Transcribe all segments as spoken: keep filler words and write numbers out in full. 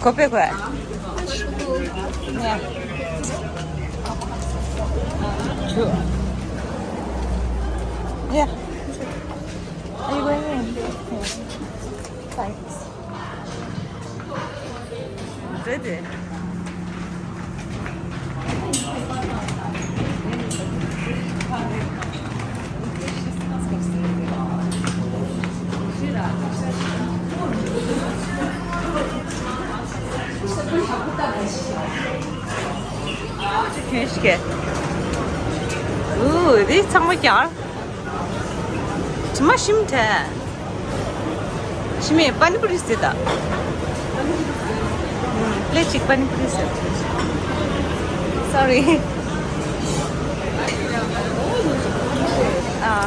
Go back where? Yeah. Sure. Yeah. Are you going in? Yeah. Thanks. Ready? ཨོ་དེ་ཚང་མ་རྒྱག་དྲི་མ་ཞིམ་དྲགས། ཞི་མི་པ་ནི་པུ་རི་ཟེར་ད། ཨུམ། པླེ་ཊི་གཅིག་པ་ནི་པུ་རི་ཟེར། སོ་རི། ཨ།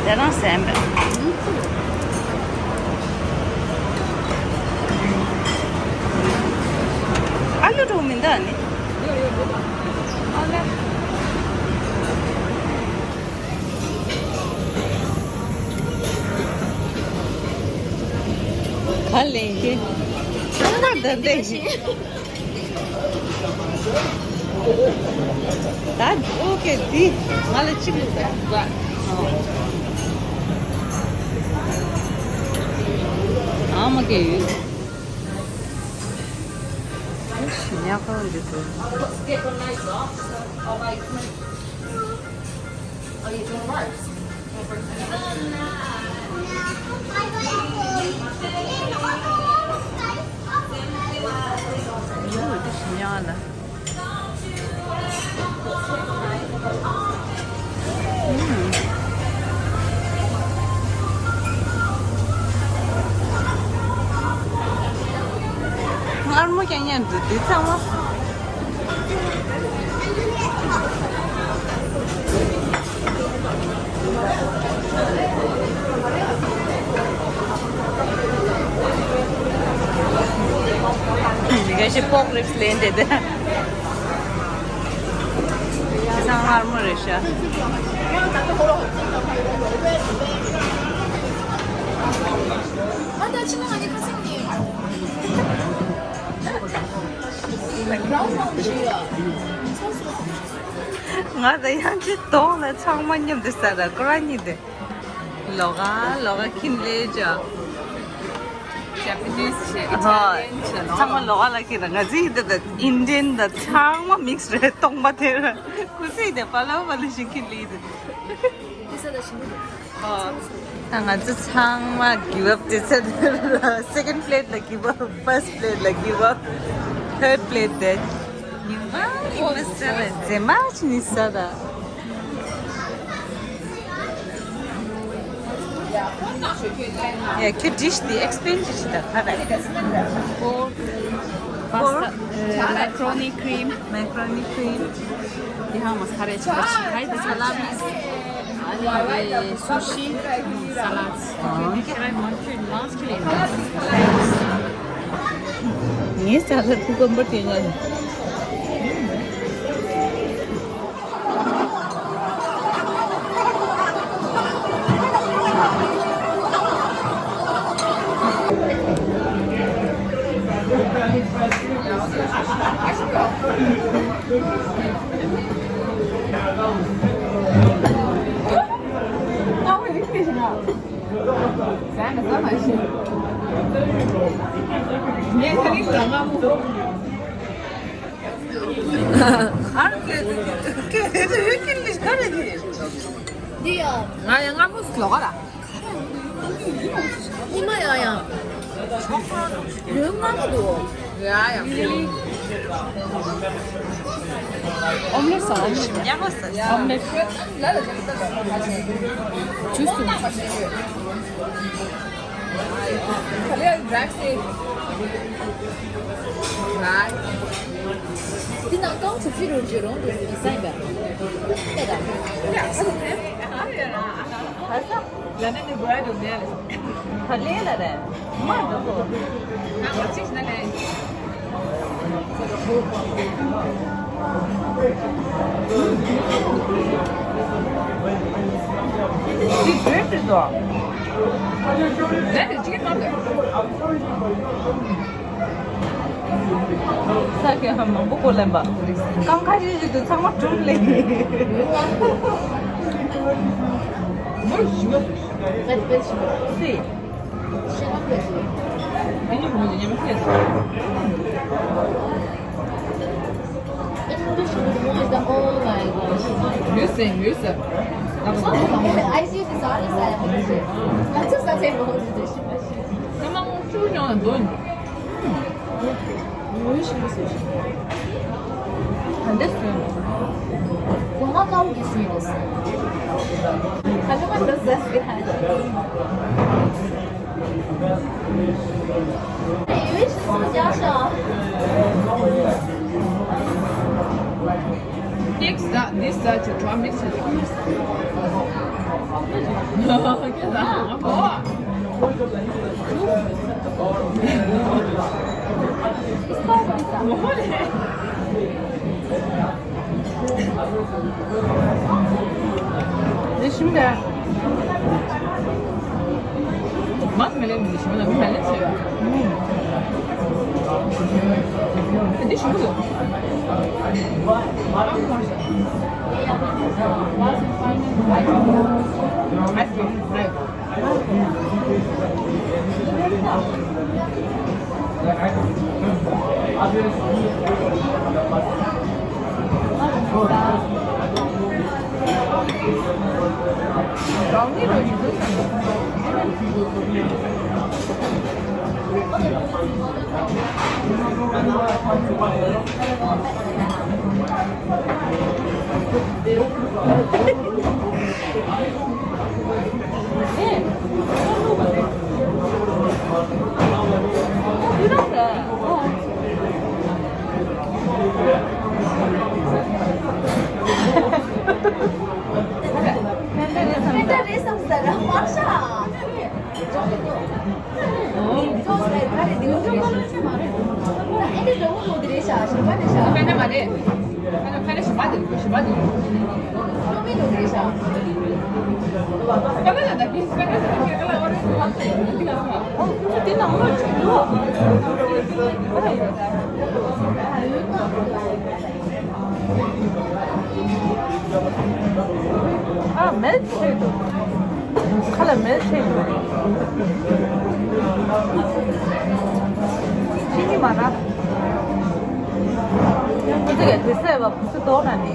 དེ་རང་ཟས་མེད། ཨ་ལུ་འགྲོ་མི་འདའ་ནི། ཨ་ལ། ག་ལེན་གི། ཨ་ད་འདི། ད་ཨོ་ཀེ། འདི་ང་ལ་གཅིག་ལུགས་པས། ཨ་མ་ཀེ་ཡོད། ཉག་ག་འདི་ཚོ། མངར་མོ་རྐྱང་རྐྱང་འདུག་འདི་ཚང་མ། འདི་ག་ཞིག་པོག་རིབ་སི་ལེན་དེ་དེ། ཚང་མངར་མོ་རེད་ཤག་ཨ་ད་ཕྱི་ནང་ཨ་ནི་ཁ་སང་ནི། ང་དང་ཡང་ཅི་གདོང་ལ་ཚང་མ་མཉམ་དུ་ཟ་ར་ཁོ་རང་གཉིས་དེ། ལོག་ག་ལོག་ག་ཁྱིམ་ལས་ཅོ། Japanese བྱས། ཧོ། Italian བྱས་ལོག་ཚང་མ་ལོག་ག་ལ་ཁྱིམ་ལ། ང་ཚོའི་འདི་དང་ཨིན་ཌི་ཡན་དང་ཚང་མ་མིག་སི་རེད། སྟོང་པ་དེ་ར་ཁུ་སི་དེ་པ་ལོ་པ་ལོ་ཞིག་ཁྱིམ་ལས་དེ། དེ་ས་ད་ཞིམ་པོ་འདུག་ཨོ། ད་ང་ཚོ་ཚང་མ་གིབ་ཨབ་བྱེད་ཚར། སེ་ཀེན་ཌི་པླེ་ཊི་ལ་གིབ་ཨབ། ཕར་སི་ཊི་པླེ་ཊི་ལ་གིབ་ཨབ། ཐར་ཌི་པླེ་ཊི་དེ། ཉི་མ་ཉི་མ་ཟེར་རྗེས་མ་ཅི་ནི་ཟ་ར། ཡ་ཁྱོད་ཌི་ཤི་དེ་ཨེག་སི་པི་ལེན་བྱེད་ཤི་ད་ག་རེད། ཕོར། ཕོར། པཱ་སི་ཊ། ཨ། མེ་ཀ་རོ་ནི་ཀི་རིམ། མེ་ཀ་རོ་ནི་ཀི་རིམ། དེ་ཧ་མ་ས་རེ་ཆ་ཆི་ཧའི་དེ་ས་ལ་མི། ཨ་ནི་སུ་ཤི། ས་ལ་ཌི། ངའི་ས་ལ་ཌི་ཀོམ་པོ་དེ་ཉན། འདི་ཡ། ང་ཡང་སྔ་མོ་ལོག་ག་ར། ཉི་མ་ཡང་ཡང་། ལོས་སྔ་མོ་འདུག་ཡ་ཡ། ཨོམ་ལེ་ཊི་ཟ། ཨོམ་ལེ་ཊི། ཨོམ་ལེ་ཊི། ཇུས་འདུག་ག་ལེ་ཡ་འདྲེག་སི། འདི་ནང་རྐང་བྱུག་ཅི་རུ་འཇུ་རུང་འདུག་ཟ་ཡིན་པས། ལྟ་དང་། ཡ་ས་ཐེ། ཨ་ཡ་ར། ཨ་ཧ། ལ་ནི་ནི་བ་ར་འདུག་ནས་ལ། ག་ལེ་ལ་རེད། མ་འདུག་གོ། ང་ང་ཅི་ཞིག་ན་ལེ། འདི་བྲེ་ཌི་ ལན་དེ་ཅི་གི་མ་དགོས། ས་ཁྱོན་ཧ་མང་པོ་གོ་ལེན་པ། རྐང་ཁ་ཤིག་ཤིག་ཏུ་ཚང་མ་གྲུབ་ལེ། མོར་ཞུ་བ། སི། English is the whole language. Listen, listen. I see the song is I am English. That's just the same old tradition. Come on, choose your own. ད་འདི་སུ་ཡིན། གོང་མ་དཀར་པོ་གི་སུ་ཡིན། ད་ལྟ་མ་འདི་ཟས་ཀྱི་ཧ་ཅང་། Mix that, this, that, to try mix it. འདི་ཞིམ་པས། མ་མེ་ལེན་འདི་ཞིམ་ལ་མེ་ལེན་ཟེར་བ། འདི་ཞིམ་པོ་འདུག་ཨ། མེད་ཆེད་དུ། ཁ་ལ་མེད་ཆེད་དུ། ཤི་ནི་མ་ར། ཁོ་ཚོ་ག་དེ་སེ་བ་བུ་སུ་ཏོ་ན་ནི།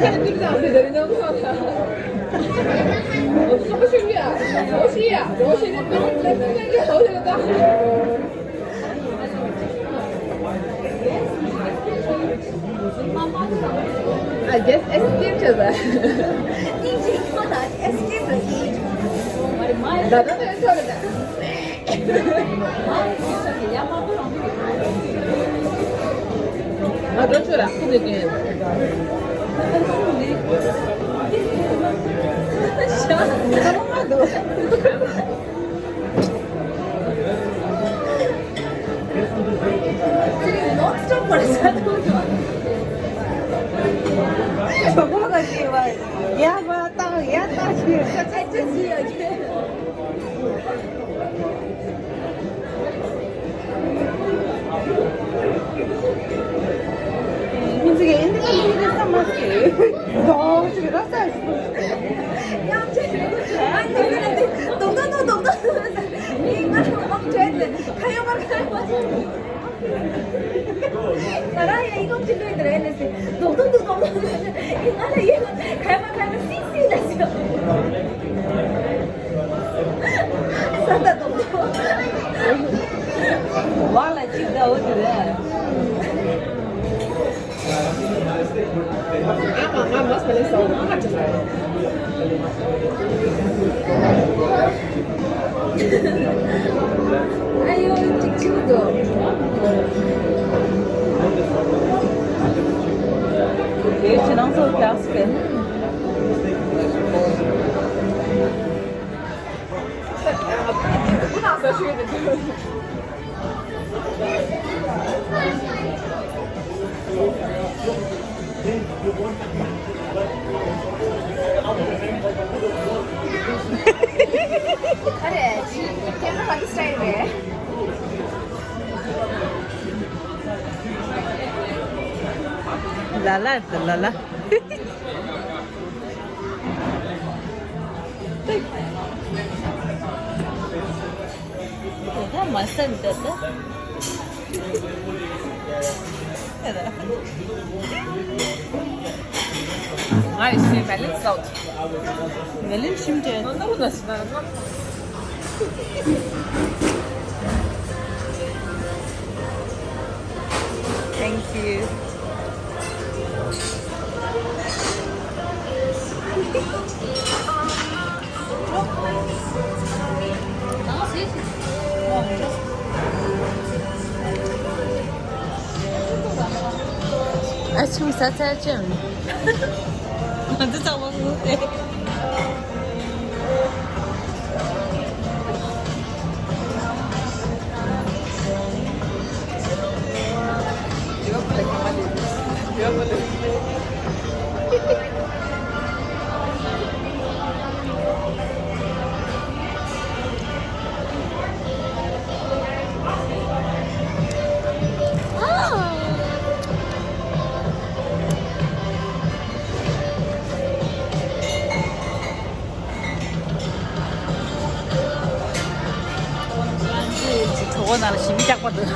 I guess escape to the. Escape to the. ང་འགྲོ་ཆོག་ར་ཁུ་ནས་ཀྱེ། ཤ་ཚ་པོ་མ་འདུག་ནོན་སི་ཊོབ་པར་ས་འདུག་ཇོ་མོ་ག་ཅེ་བ་ཡ་བ་ཏག་ཡ་ཏག་ཅེ། I just see again. ང་རང་ཡང་ཡིན་ནོ་ཅི་ལོས་དེ་རེད་ལས་སི་རྡོག་རྡོག་འདུག་རྡོག་རྡོག་འདུག་ཡིན་ང་ལ་ཡིན་ཁ་མ་ཁ་མ་སིག་སིག་ལ་སི། ས་ད་རྡོག་རྡོག་ཝ་ལ་ཅིག་ད་འོ་དེ་རེད། ཨ་མ་ང་མ་སི་ལས་སོ་ང་ཅི་ལ། ཨ་ཡོ་ཅིག་ཆུ་དོ། དེ་ཕྱི་ནང་སོགས་ཀྱག་སི་ཀན། ལ་ལ་ལ་ལ། དེ་ད་མ་སན་ད་ད། ང་ཡི་སེ་མེ་ལིན་སའུ་ཐི། མེ་ལིན་ཤིམ་ཏེ། ང་ནོར་ན་སི་ན་ང་། Thank you. ཨ་ཆུང་ས་ཚ་ཅན། ང་ཚོ་ཚང་མ་ངུ་སྟེ། གྲོད་ཁོག་ནང་ལ་ཞིམ་རྒྱག་པ་འདུག་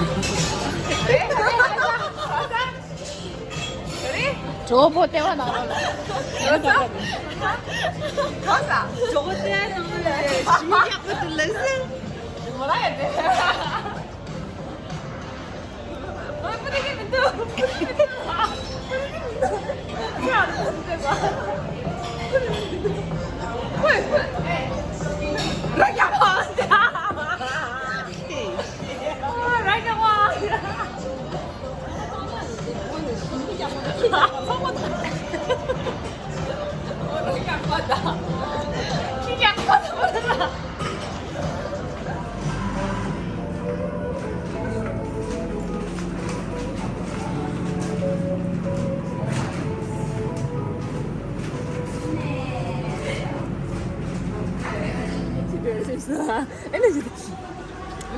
གྲོད་པོ་ལྟེ་བ་ནང་ལ། གྲོད་པོ་ལྟེ་བ་ནང་ལ་ཞིམ་རྒྱག་པ་འདུག་ལགས་སེ།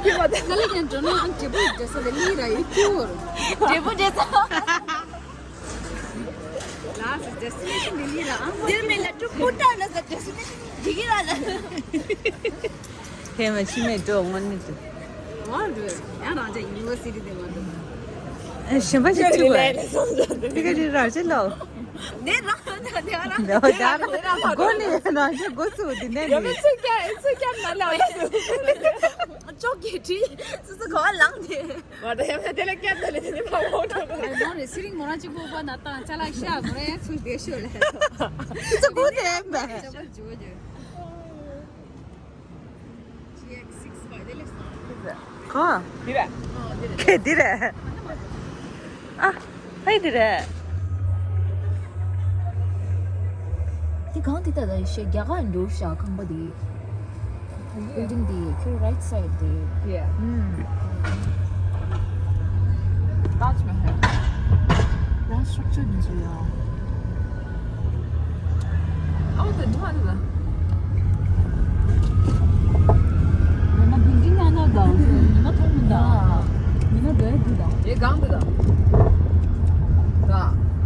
ཨ་ལས་ཀྱང་འགྲོ་ན་ཨང་འབྲས་བུ་འདྲ་ས་ལ་ལི་ར་ཡི་ཁྱུར། འབྲས་བུ་འདྲ་ས། ལ་སི་ཌེ་སི་ཊི་ནེ་ཤན་ལི་ལི་ར་ཨང་། འདིར་མེད་ལ་ཀྲུ་ཀུ་ཏ་ལ་ས་ཌེ་སི་ཊི་ནེ་ཤན་འགྲིག་གི་ར་ལ། ཧེ་མ་ཤི་མེད་འགྲོ་དངོས་གནས་དུ། ཨ་འགྲོ་ཡང་རང་ཅག་ཡུ་ནི་ཝར་སི་ཊི་དེ་མ་འགྲོ། ཨ་གཞན་པ་ཞིག་ཅིག་བས། དེ་ག་རི་ར་ཅི་ལོ། ནས་རང་ནས་རང་ནས་རང་ནས་རང་ནས་རང་ནས་སྒོ་ནས་ནང་ཆེ་སྒོ་ཚུགས་འདི་ནས་ཡོད་མེད་ཚུགས་ཀྱང་ཚུགས་ཀྱང་མ་ལ་ཅོག་གི་དྲི་སུ་སུ་གོ་བ་ལངས་ཏེ། ང་ད་ཡང་དེ་ལ་སྐྱབས་ད་ལེ་དེ་ནི་མ་འོང་འགྲོ། ནོ་རེ་སི་རིང་མོ་རང་གཅིག་པོ་པ་ན་ཏང་ཅ་ལག་ཤ་མོ་རེ་ཚུགས་བསྡད་ཤོད་ལེ། སུ་སུ་གོ་དེ་ཡིན་པས། ཅ་ལག་ཇོ་ཇོ། ག་འདི་རེད། འདི་རེད། ཨ། ཧེ་འདི་རེད། འདི་གང་འདི་ལྟ་ད་ཡི་ཤེས་རྒྱ་གར་འགྲོ་ཤག་ཁང་པ་འདི། Building འདི་ཁྱོད་right side འདི། Yeah. ཨུམ། Taj Mahal. What structure འདི་ཚོ་ཡ། ཨའོ་ད་འདི་མ་འདི་ལ། ང་ན་building ནང་ན་དང་ཉི་མ་མཐོང་མི་འདུག་ཉི་མ་འདི་འདི་དང་། དེ་གང་འདི་དང་། ད།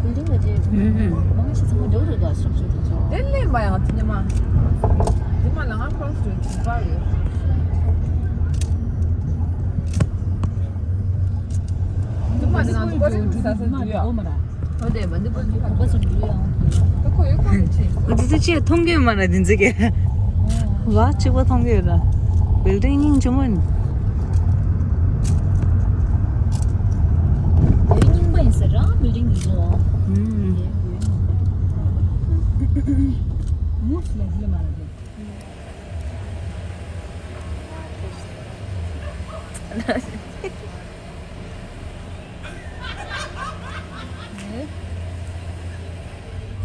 Building ལ་ཅེ། ཨུ་ཧུ། མང་ཆེ་ཚང་མ་འགྲོ་འགྲོ་དང་སོགས་ཆོས་དེ་ཚོ། དེ་ལས་མ་ཡང་ཉི་མ། ཉི་མ་ལ་ང་cross road ཅིག་པར་ཡོད། ཉི་མ་དེ་ང་ཚོ་ཀོ་ཆེན་ས་ས་འདུག་ཡ། འོ་དེ་མ་འདི་པོ་འདི་པ་ཚོ་འདུག་ཡ། ད་ཁོ་ཡོད་ཁོ་ཡོད་ཆེ། འོ་དེ་ཚོ་ཅེས་མཐོང་གི་མ་ན་དེ་ཚོ་གི། བ་གཅིག་པ་མཐོང་གི་ཡོད་ལ། Building རྙིང་ཆེན་མོ་ཡིན། དེ་རྙིང་པ་ཡིན་ས་རང་building ཡིན་ནོ། ཨུམ། མུ་སུ་ལ་ཟིལ་མ་ར་དེ།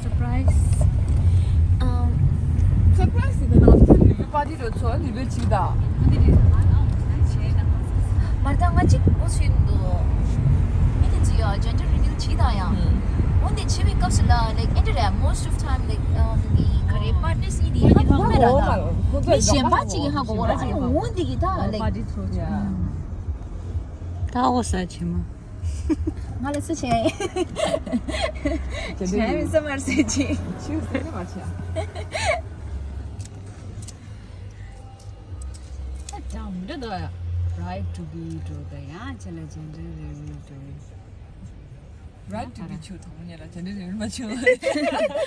Surprise. Um, surprise དེ་ནང་དུ་ལི་བི་པར་ཊི་རོ་ཚོ་ལི་བི་ཅི་ད། མར་ད་ང་གཅིག་པོ་ཚུད་འདུག་མི་དེ་ཚོ་ཡ་gender reveal བྱེད་དང་ཡ། འོན་ཏེ་བྱེད་པའི་སྐབས་སུ་ལ་like ཨེ་འདྲ་རེད། Most of time like um གི་ག་རེ་partners ཡིན་དེ་ཡིན་དེ་ཧ་གོ་མེད་ར་ད། མི་གཞན་པ་གཅིག་གིས་ཧ་གོ་གོ་ར། འོན་ཏེ་གི་ད་like ད་འོ་ས་ཆེ་མ། ང་ལ་སུ་བྱས། བྱས་མི་སུ་མར་སེ་ཅི། ཆུ་སེ་མ་བྱས། ད་འདྲ་འདྲ་འདུག་ཡ། Right to be འགྲོ་ད་ཡ་ཅི་ལ་gender reveal འགྲོ། Right to be ཆུ་དང་ཉེ་ལ་gender reveal མ་ཆུ།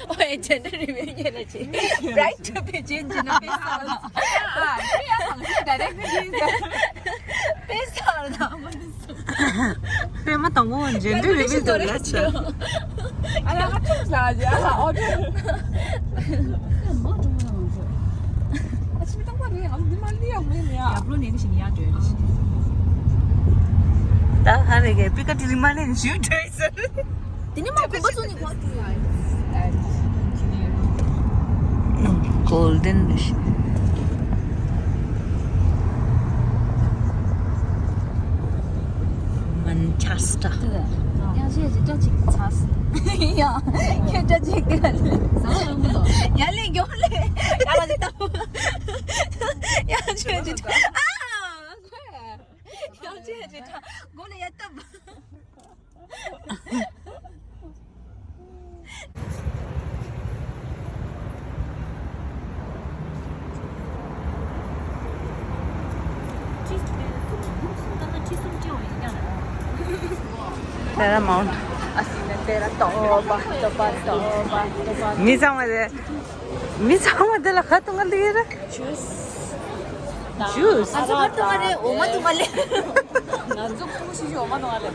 ཨོ་ཡ་gender reveal ཉེ་ལ་ཅི། Right to be change ན་པེ་སར། ཨ་ཨ་ཡ་ཡ་direct change། པེ་སར་ད་མ་ནི། པད་མ་དང་པོ་gender reveal དུ་ལ་ཆ། ཨ་ལ་ཁ་ཐུག་ལ་ཡ་ཨོ་ཏོ། ཨ་ཆི་མི་དང་པོ་རེད། ཨ་ལ་འདི་མ་ལི་ཡ་མེ་ནི་ཡ། ཡ་པྲོ་ནེ་གི་ཞིག་ཡ་འདྲ་རེད། ད་ཧ་རེ་གེ་པི་ཀ་ཏི་ལི་མ་ལེན་ཞུ་འདྲ་ཟེར། དེ་ནི་མ་གོམ་པ་ཚོ་ནི་གོ་ཏི། Golden Manchester. ཡང་ཅི་ཅི་ཅི་ཅི་ཚ་སི། ཡང་ཁྱེད་ཅི་ཅི་ག་ལེ། ཡང་ལེ་མགྱོགས་ལེ། ཡང་ལ་ཅི་ཏོ། ཡང་ཅི་ཅི་ཨ། ཡང་ཅི་ཅི་གོ་ལེ་ཡ་ཏོ། Paramount. མི་ཚང་མ་རེད། མི་ཚང་མ་དེ་ལ་ཁ་ཐུག་ང་འདི་ཡོད་རེད། Juice. Juice. ང་ཚོ་ཁ་ཐུག་ང་རེད། འོ་མ་ཐུག་ང་ལེ། ང་ཚོ་ཁུངས་ཤིག་ཤིག་འོ་མ་ཐུག་ང་ལེ།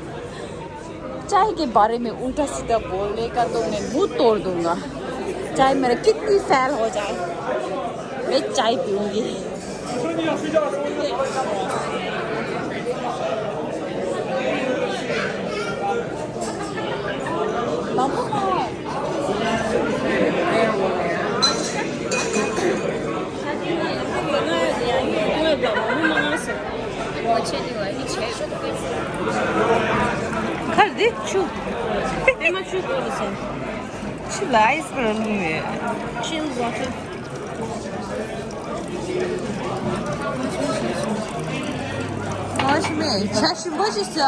चाय के बारे में उल्टा सीधा बोलने का तो मैं मुंह तोड़ दूंगा। चाहे मेरा कितनी फैल हो जाए, मैं चाय पीऊंगी। ཁར་འདི་ཆུ། ཨེ་མ་ཆུ་སྐོར་ཟེར། ཆུ་ལ་ཨའི་སི་པར་ལུང་བས། Chill water. ཨ་ཤི་མེ་ཆ་ཞིམ་པོ་ཞིག་ཟ།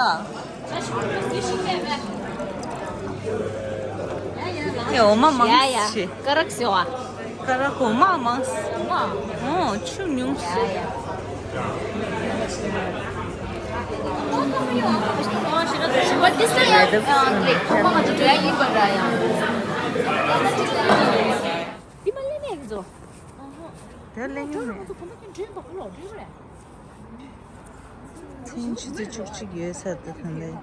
ཡ་འོ་མ་མང་ཡ་ཡ་ཞེས། ཀ་རག་ཟེར་བ། ཀ་རག་འོ་མ་མང་། འོ་མ། འོ་ཆུ་ཉུང་ཞེས། But this time, uh, like, འོ་མ་ང་ཚོ་འགྲོ་ཡ་ཡིན་པ་འདྲ་ཡང་། དེ་ལེན་ཡོང་མེད། ཚེས་ཆུ་ཚོད་བཅུ་གཅིག་ཡོལ་ཚར་འདུག་ད་ལྟ་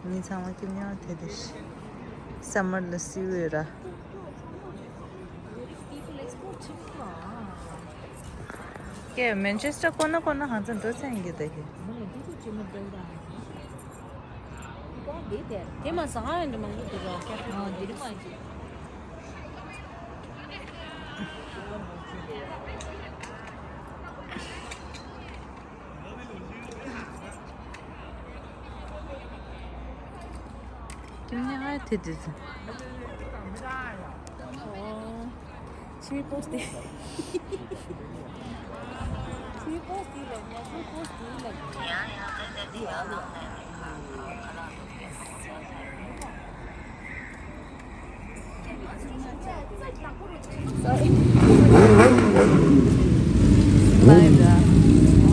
མི་ཚང་མ་ཁྱིམ་ཉལ་དེ་དེ་ཤི། སམ་མར་ལ་བསིལ་བོ་ར། ཀྱེ་མན་ཆེ་སི་ཊར་ཀོ་ན་ཀོ་ན་ཧང་ཚང་འགྲོ་ཚན་གྱི་ད་གི། དེ་མ་ཟ་ཡང་འདྲ་མང་པོ་འདུག་ར། ཨ་དེ་རི་མ་ཅི། ཁྱིམ་ནས་ཨ་དེ་དེ་ཚོ། ཕྱིའི་པོ་སི་ཊི། ཕྱིའི་པོ་སི་ཊི་ལ་ང་ཚོའི་པོ་སི་ཊི་ལ། Bye, bye.